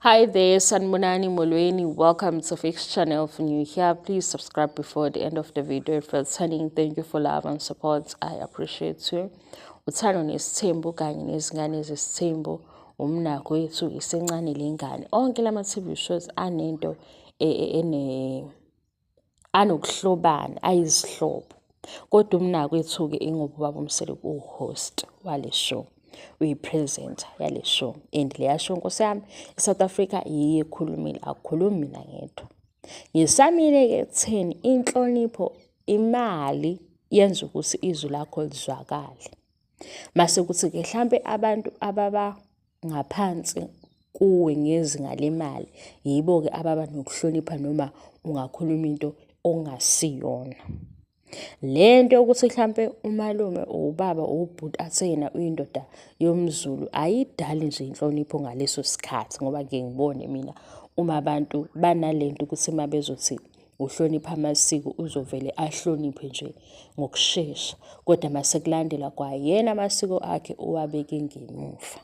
Hi there, Sanibonani Molweni. Welcome to Fix Channel. If you're new here, please subscribe before the end of the video. If you're returning, thank you for love and support. I appreciate you. Uthando nesithembu kanye nezingane zesithembu, umnakwethu, isencane lengane. Onke lama TV shows anento ene anokuhlobana, ayizihlobo. Kodwa umnakwethu-ke ingoba ubaba uMseleku uwu-host wale show, uyi-presenter yale show and leya show, nkosi yami, i-South Africa yiyo ekhulumile, akukhulumi mina ngedwa. Ngisamile-ke ekutheni inhlonipho, imali yenza ukuthi izwi lakho lizwakale. Mase kuthi-ke hlampe abantu ababa ngaphansi kuwe ngezinga lemali yibo-ke ababa nokuhlonipha noma ungakhuluma into ongasiyona. Le nto yokuthi hlampe umalume or ubaba or ubhuti athe yena uyindoda yomZulu ayidali nje inhlonipho ngaleso sikhathi, ngoba ngike ngibone mina uma abantu banale nto ukuthi uma bezothi uhlonipha amasiko uzovele ahloniphe nje ngokushesha, kodwa mase kulandela kwayena amasiko akhe uwabeke ngemuva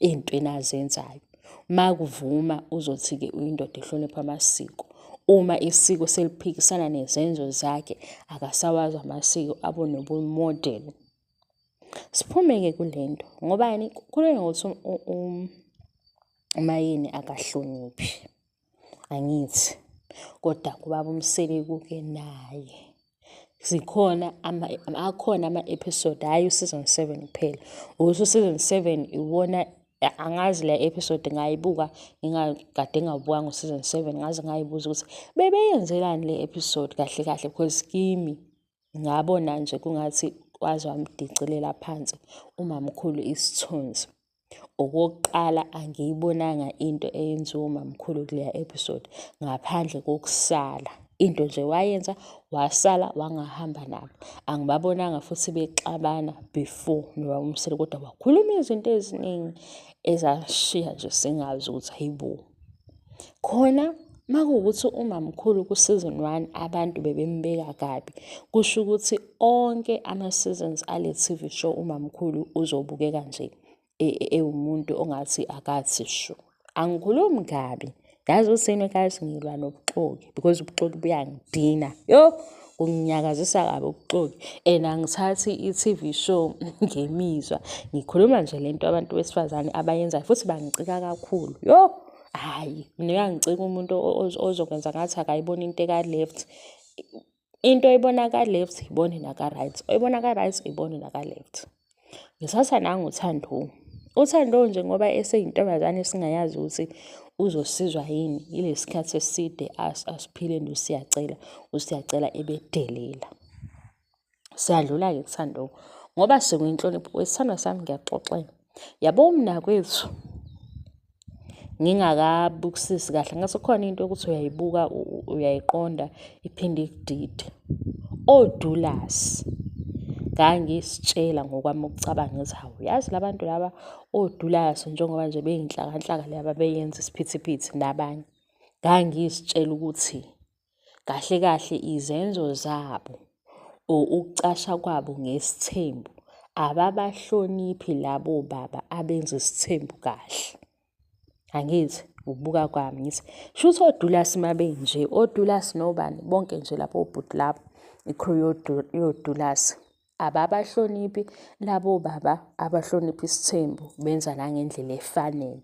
ey'ntweni azenzayo. Makuvuma uzothi-ke uyindoda ehlonipha amasiko. Uma isiko seliphikisana nezenzo zakhe akasawazi amasiko abe nobumodeli. Siphume-ke kule nto ngobani? Kukhulunywa ngokuthi uMayeni akahloniphi, angithi? Kodwa kubaba uMseleku-ke naye zikhona akhona ama-episode, hhayi u-season 7 kuphela. Ukuthi u-season 7 iwona, angazi le episode ngayibuka ngingakade ngawubukanga u-season 7, ngaze ngayibuza ukuthi bebeyenzelani le episode kahle kahle, because kimi ngabona nje kungathi waze wamdicilela phansi umamkhulu isithunzi. Okokuqala, angiyibonanga into eyenziwa umamkhulu kuleya episode ngaphandle kokusala. Into nje wayenza wasala wangahamba nabo. Angibabonanga futhi bexabana before nobaba uMseleku, kodwa wakhuluma izinto eziningi ezashiya nje singazi ukuthi hayibo. Khona makuwukuthi umamkhulu ku-season 1 abantu bebembeka kabi, kusho ukuthi onke ama-seasons ale TV show umamkhulu uzobukeka nje ewumuntu ongathi akathi shu. Angikhulumi kabi, yazi ukuthi yini guys, ngilwa nobuxoki because ubuxoki buyangidina. Yo, kunginyakazisa kabi ubuxoki and angithathi i-TV show ngemizwa. Ngikhuluma nje lento abantu besifazane abayenzayo futhi bangicika kakhulu. Yo, hhayi, mina uyangicika umuntu ozokwenza ngathi akayiboni into eka-left. Into oyibona ka-left ibone naka-right, oyibona ka-right ibone naka-left. Ngisatha nangu uThando. UThando nje ngoba eseyintombazane esingayazi ukuthi uzosizwa yini yilesi sikhathi eside asiphile noSiyacela, uSiyacela ebedelela. Siyadlula-ke kuThando ngoba sekuyinhlonipho. Wesithandwa sami, ngiyakuxoxela. Yabo umnakwethu, ngingakabukisisi kahle ngathi kukhona into yokuthi uyayibuka uyayiqonda iphinde ikudide. ODulas, ngangizitshela ngokwami ukucabanga ngithi hawu, yazi la bantu laba oDulas njengoba nje beyinhlakanhlaka laba beyenza isiphithiphithi nabanye. Ngangizitshela ukuthi kahle kahle izenzo zabo or ukucasha kwabo ngesithembu ababahloniphi labo baba abenza isithembu kahle. Angithi ukubuka kwami ngithi shuthi oDulas mabenje, oDulas nobani bonke nje lapho obhuti labo, i-crew yoDulas ababahloniphi labo baba abahlonipha isithembu benza nangendlela efanele.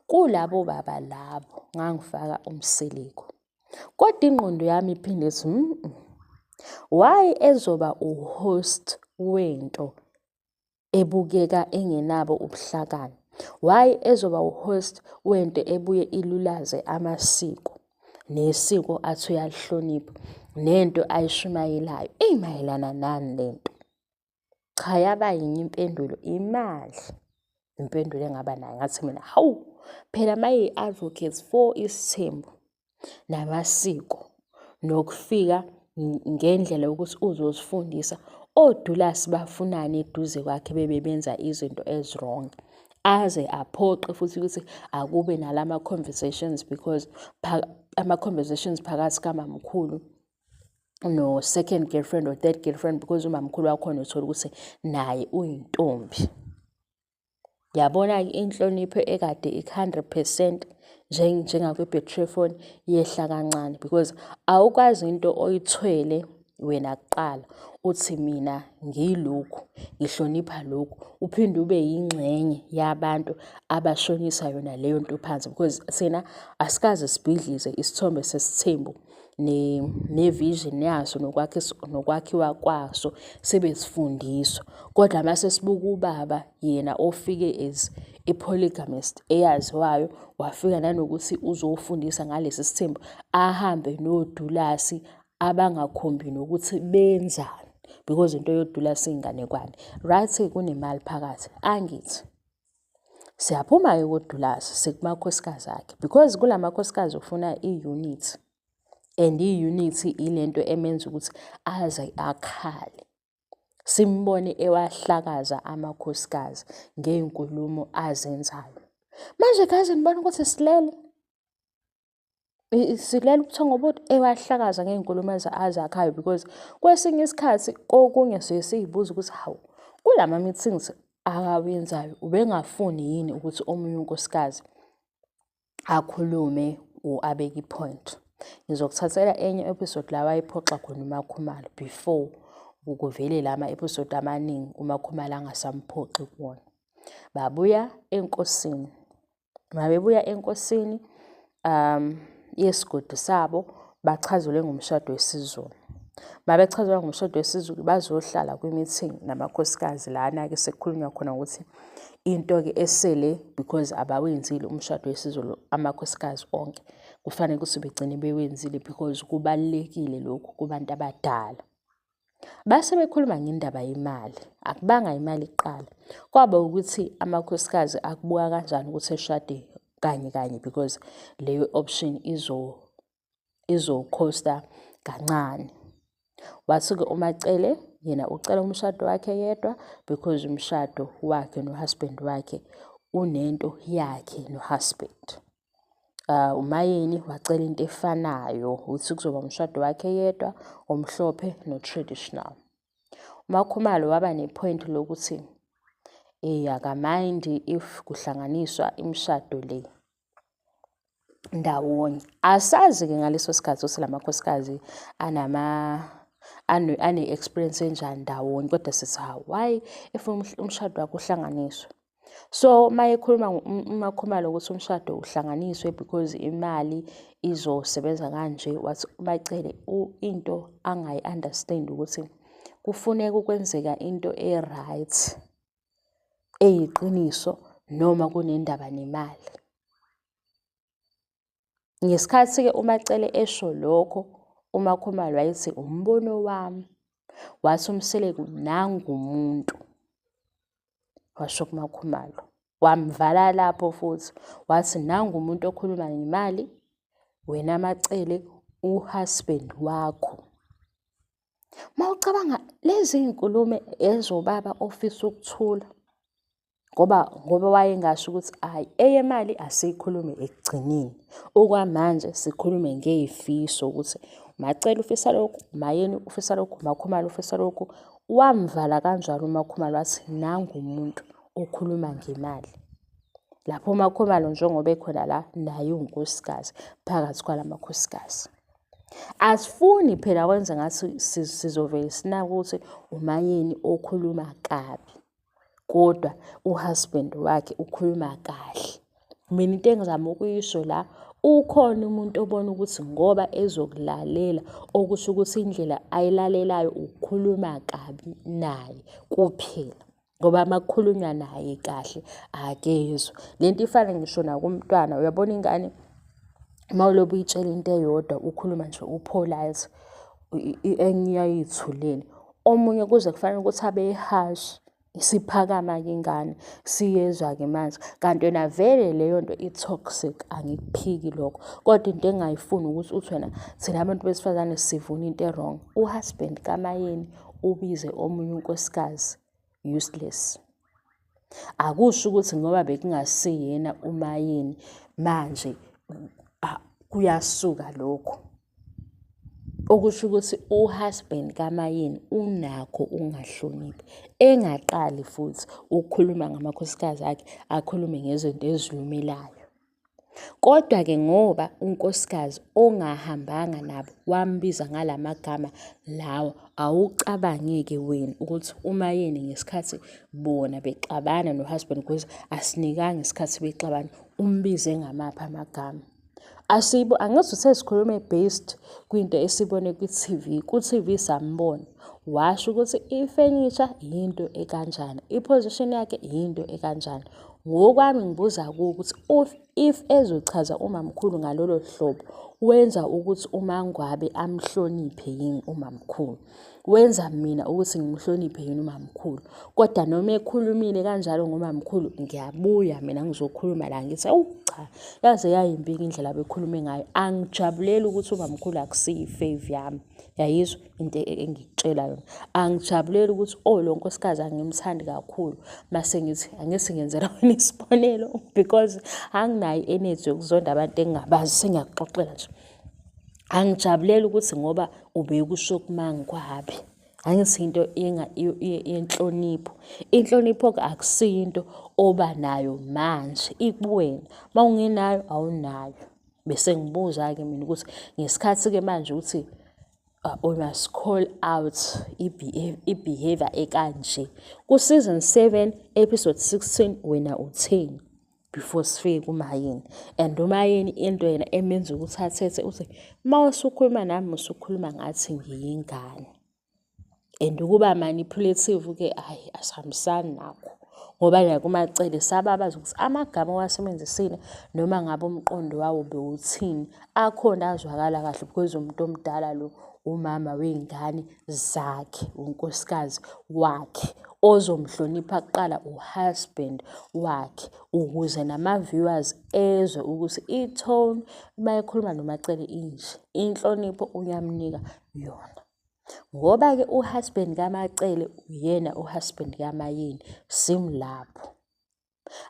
Kulabo baba labo ngangifaka uMseleku. Kodwa ingqondo yami iphinde ithi why ezoba u-host wento ebukeka engenabo ubuhlakani? Why ezoba u-host wento ebuye ilulaze amasiko nesiko athi uyalihlonipha nento ayishumayelayo imayelana nani lento? Cha, yaba yinye impendulo, imali. Impendulo engaba nayo ngathi mina hawu, phela mayi-advocates for isithembu namasiko nokufika ngendlela yokuthi uzosifundisa oDulas bafunani eduze kwakhe bebe benza izinto ezi-wrong, aze aphoqe futhi ukuthi akube nalama conversations, because ama-conversations phakathi kamamkhulu no second girlfriend or third girlfriend, because umamkhulu wakhona uthola ukuthi naye uyintombi. Yabona-ke inhlonipho ekade ik-100 percent njengakwi-battery phone yehla kancane because awukwazi into oyithwele wena kuqala uthi mina ngiyilokhu ngihlonipha lokhu uphinde ube yingxenye yabantu abashonisa yona leyo nto phansi because thina asikaze sibhidlize isithombe sesithembu ne-vision yaso nokwakhiwa kwaso sibe sifundiswa. Kodwa mase sibuka ubaba yena ofike as i-polygamist eyaziwayo wafika nanokuthi uzofundisa ngalesi sithembu ahambe nodulasi abangakhombi nokuthi benzani because into yodulasi inganekwane. Right kunemali phakathi angithi. Siyaphuma-ke koDulasi sikumakhosikazi akhe because kula makhosikazi ufuna i-unity and i-unity ilento emenza ukuthi aze akhale. Simbone ewahlakaza amakhosikazi ngey'nkulumo azenzayo. Manje guys nibona ukuthi silele. Silela ubuthongo bodwa ewahlakaza ngey'nkulumo azakhayo because kwesinye isikhathi kokunye siye siy'buze ukuthi hawu kulama meetings akawenzayo ubengafuni yini ukuthi omunye unkosikazi akhulume or abeke i-point. Ngizokuthathela enye episode la wayephoxa khona uMaKhumalo before kuvele lama episode amaningi uMaKhumalo angasamphoxi kuwona. Babuya enkosini. Mabebuya enkosini yesigodi sabo bachazelwe ngomshado wesiZulu. Mabechazelwa ngomshado wesiZulu bazohlala kwi-meeting namakhosikazi lana-ke sekukhulunywa khona ukuthi into-ke esele because abawenzile umshado wesiZulu amakhosikazi onke. Kufanele ukuthi begcine bewenzile because kubalulekile lokhu kubantu abadala. Base bekhuluma ngendaba yemali. Akubanga imali kuqala. Kwaba ukuthi amakhosikazi akubuka kanjani ukuthi eshade kanye kanye because leyo option izokhosta kancane. Wathi-ke uMaCele yena ucela umshado wakhe yedwa because umshado wakhe no-husband wakhe unento yakhe no-husband. UMaYeni wacela into efanayo ukuthi kuzoba umshado wakhe yedwa omhlophe no-traditional. UMaKhumalo waba ne-point lokuthi akamayindi if kuhlanganiswa imishado le ndawonye. Asazi-ke ngaleso sikhathi ukuthi la makhosikazi ane-experience enjani ndawonye kodwa sithi hawu why if umshado wakhe uhlanganiswe. So uma ekhuluma uMaKhumalo ukuthi umshado uhlanganiswe because imali izosebenza kanje wathi uMaCele into angayi-understand ukuthi kufuneka ukwenzeka into e-right eyiqiniso noma kunendaba nemali. Ngesikhathi-ke uMaCele esho lokho, uMaKhumalo wayethi umbono wami. Wathi uMseleku nangu umuntu, washo kuMaKhumalo. Wamvala lapho futhi wathi nangu umuntu okhuluma ngemali, wena MaCele u-husband wakho. Uma ucabanga lezi iy'nkulumo ezobaba ofisa ukuthula. Ngoba wayengasho ukuthi hhayi eyemali asiyikhulume ekugcineni. Okwamanje sikhulume ngey'fiso ukuthi uMaCele ufisa lokhu, uMaYeni ufisa lokhu, uMaKhumalo ufisa lokhu. Wamvala kanjalo uMaKhumalo wathi nangu umuntu okhuluma ngemali. Lapho uMaKhumalo njengoba ekhona la naye uwunkosikazi phakathi kwala makhosikazi. Asifuni phela kwenza ngathi sizovele sinake ukuthi uMaYeni okhuluma kabi. Kodwa u-husband wakhe ukhuluma kahle. Mina into engizama ukuyisho la, ukhona umuntu obona ukuthi ngoba ezokulalela okusho ukuthi indlela ayilalelayo ukhuluma kabi naye kuphela. Ngoba uma kukhulunywa naye kahle akezwa. Le nto ifana ngisho nakumntwana, uyabona ingane uma ulobe uyitshela into eyodwa ukhuluma nje u-polite enye iyayithulele. Omunye kuze kufanele ukuthi abe harsh isiphakama-ke ingane siyezwa-ke manje kanti wena vele leyo nto i-toxic angikuphiki lokho kodwa into engingayifuni ukuthi uthi wena thina abantu besifazane sivuna into e-wrong. U-husband kaMayeni ubize omunye unkosikazi useless. Akusho ukuthi ngoba bekungasiyena uMayeni manje kuyasuka lokho. Okusho ukuthi uhusband kaMayeni unakho ukungahloniphi. Engaqali futhi ukukhuluma ngamakhosikazi akhe, akhulume ngezinto ezilumelayo. Kodwa-ke ngoba unkosikazi ongahambanga nabo wambiza ngala magama lawa, awucabange-ke wena ukuthi uMayeni ngesikhathi bona bexabana no-husband because asinikanga isikhathi bexabana, umbize ngamaphi amagama. Asibo angithi uthe sikhulume based kwinto esibone kwi-TV, ku-TV sambona washo ukuthi ifenisha yinto ekanjani, i-position yakhe yinto ekanjani. Ngokwami ngibuza kuwe ukuthi if ezochaza umamkhulu ngalolo hlobo wenza ukuthi uMangwabe amhloniphe yini umamkhulu? Wenza mina ukuthi ngimhloniphe yini umamkhulu? Kodwa noma ekhulumile kanjalo ngomamkhulu ngiyabuya mina ngizokhuluma la ngithi awu cha yaze yayimbi-ke indlela abekhulume ngayo. Angijabuleli ukuthi umamkhulu akusiyo i-fave yami. Yayizwa into engikutshela yona. Angijabuleli ukuthi oh lo nkosikazi angimthandi kakhulu. Mase ngithi angithi ngenzela wena isibonelo because anginayo i-energy yokuzonda abantu engingabazi sengiyakuxoxela nje. Angijabuleli ukuthi ngoba ubekusho kuMangwabe. Angithi into yenhlonipho. Inhlonipho-ke akusiyo into oba nayo manje ikuwena. Uma ungenayo awunayo. Bese ngibuza-ke mina ukuthi ngesikhathi-ke manje ukuthi we must call out i-behavior ekanje. Ku-season 7 episode 16 wena utheni? Before sifike kuMayeni and uMayeni into yena emenza ukuthi athethe uthi uma usukhuluma nami usukhuluma ngathi ngiyingane and ukuba manipulative-ke hhayi asihambisani nakho ngoba nakuMaCele sababaza ukuthi amagama owasebenzisile noma ngabe umqondo wawo bewuthini akhona azwakala kahle because umuntu omdala lo umama wey'ngane zakhe unkosikazi wakhe ozomhlonipha kuqala uhusband wakhe ukuze nama-viewers ezwe ukuthi i-tone uma ekhuluma noMaCele inje, inhlonipho uyamnika yona. Ngoba-ke uhusband kaMaCele uyena uhusband kaMaYeni, simlapho.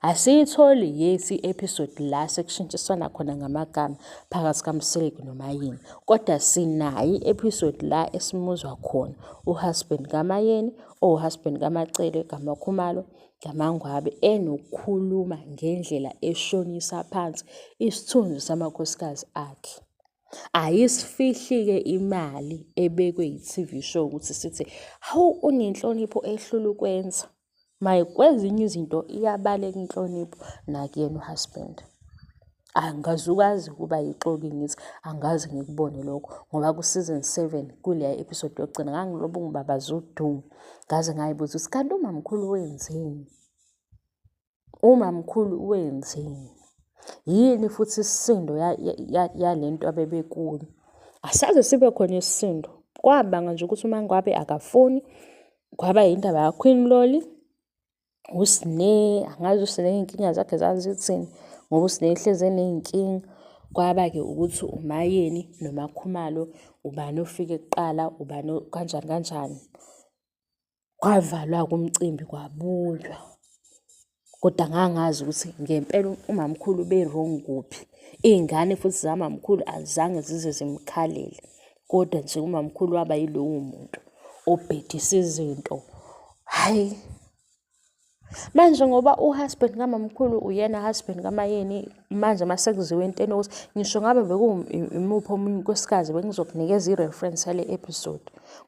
Asiyitholi yes i-episode la sekushintshiswana khona ngamagama phakathi kaMseleku noMayeni, kodwa sinayo i-episode la esimuzwa khona uhusband kaMayeni owuhusband kaMaCele kaMaKhumalo kaMaNgwabe enokukhuluma ngendlela eshonisa phansi isithunzi samakhosikazi akhe. Ayisifihli-ke imali ebekwe yi-TV show ukuthi sithi hawu unenhlonipho ehlula ukwenza. Maye kwezinye izinto iyabaleka inhlonipho nakuyena uhusband. Angikaze ukuba yixoki ngithi angaze ngikubone lokho ngoba ku-season 7 kuleya episode yokugcina ngangilobe ngibabaza udumo ngaze ngayibuza ukuthi kanti umamkhulu wenzeni? Umamkhulu wenzeni? Yini futhi isisindo yalento abebekuyo? Asaze sibe khona isisindo. Kwabanga nje ukuthi uMangwabe akafuni, kwaba yindaba yaQueen Lolly, uSne, angazi uSne iy'nkinga zakhe zazithini ngoba uSne uhlezi eney'nkinga. Kwaba-ke ukuthi uMaYeni noMaKhumalo, ubani ofike kuqala, ubani kanjani kanjani. Kwavalwa-ke umcimbi kwabuywa. Kodwa ngangazi ukuthi ngempela umamkhulu ube-wrong kuphi. Iy'ngane futhi zamamkhulu azange zize zimkhalele. Kodwa nje umamkhulu waba yilowo muntu obhedisa izinto. Hhayi. Manje ngoba uhusband kamamkhulu uyena husband kaMayeni manje mase kuziwa entweni yokuthi ngisho ngabe bekuwumuphi omunye unkosikazi bengizokunikeza i-reference yale episode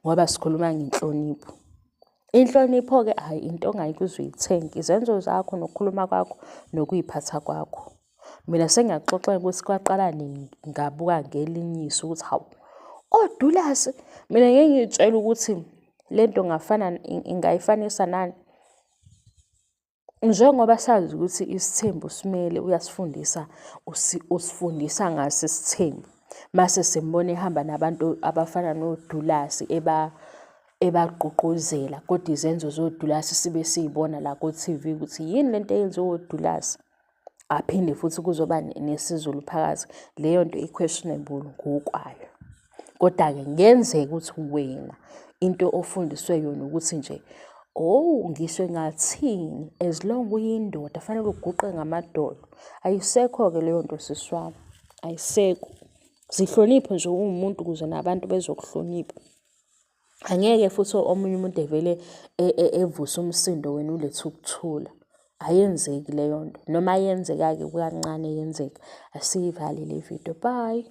ngoba sikhuluma ngenhlonipho. Inhlonipho-ke hhayi into ongayike uze uyithenge, izenzo zakho nokukhuluma kwakho nokuy'phatha kwakho. Mina sengiyakuxoxela ukuthi kwaqala nini ngabuka ngelinye iso ukuthi hawu, oDulasi. Mina ngeke ngiy'tshele ukuthi le nto ngafana ingayifanisa nani. Njengoba sazi ukuthi isithembu simele uyasifundisa, usifundisa ngaso isithembu. Mase simbona ehamba nabantu abafana noDulasi ebagqugquzela kodwa izenzo zoDulasi sibe siy'bona la ko-T_V ukuthi yini lento eyenziwa oDulasi. Aphinde futhi kuzoba nesiZulu phakathi. Leyo nto i-questionable ngokwayo. Koda-ke kungenzeka ukuthi wena into ofundiswe yona ukuthi nje, oh ngisho engathini as long uyindoda fanele uguqe ngamadolo. Ayisekho-ke leyo nto sisi wami, ayisekho. Zihloniphe nje uwumuntu ukuze nabantu bezokuhlonipha. Angeke futhi omunye umuntu evele e, e, evuse umsindo wena ulethe ukuthula. Ayenzeki leyo nto. Noma yenzeka-ke kukancane yenzeka. Asiyivale le video. Bye.